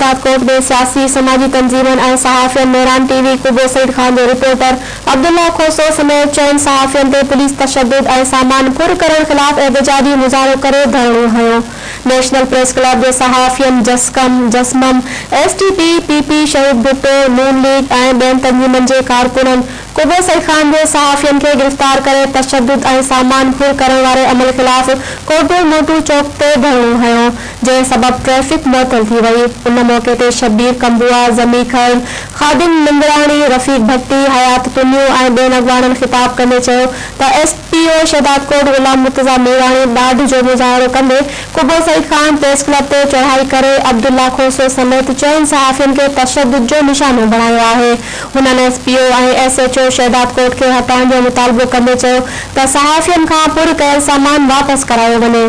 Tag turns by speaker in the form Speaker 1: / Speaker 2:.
Speaker 1: شهدادڪوٽ ۾ سياسي سماجي تنظيمن ۽ صحافين مهراڻ ٽي وي قبو سعيد خان جو رپورٽر عبدالله کوسو سميت چئن صحافين تي پوليس تشدد ۽ سامان ڦر ڪرڻ خلاف احتجاجي مظاهرو ڪري ڌرڻو هنيو. نيشنل پريس ڪلب جي صحافين جسقم، جسمم، S T P, P P Shaheed Bhutto, Noon league ۽ ٻين تنظيمن جي ڪارڪنن قبو سعيد خان جي صحافين کي گرفتار ڪري تشدد ۽ سامان ڦر ڪرڻ واري عمل خلاف ڪوٽڙي موٽو چوڪ تي ڌرڻو هنيو، جنهن سبب ٽريفڪ معطل ٿي وئي. ان موقعي تي شبير ڪمبوها، زمي کهڙ، خادم منگراڻي، رفيق ڀٽي، حيات تنيو ۽ ٻين اڳواڻن خطاب ڪندي چيو ته S P O Shahdadkot Ghulam Murtaza Mirani ڏاڍ جو مظاهرو ڪندي قبو سعيد خان پريس ڪلب تي چڙهائي ڪري عبدالله کوسو سميت چئن صحافين کي تشدد جو نشانو بڻايو آهي. هنن S P O ۽ S H O Shahdadkot کي هٽائڻ جو مطالبو ڪندي چيو ته صحافين کان ڦر ڪيل سامان واپس ڪرايو وڃي.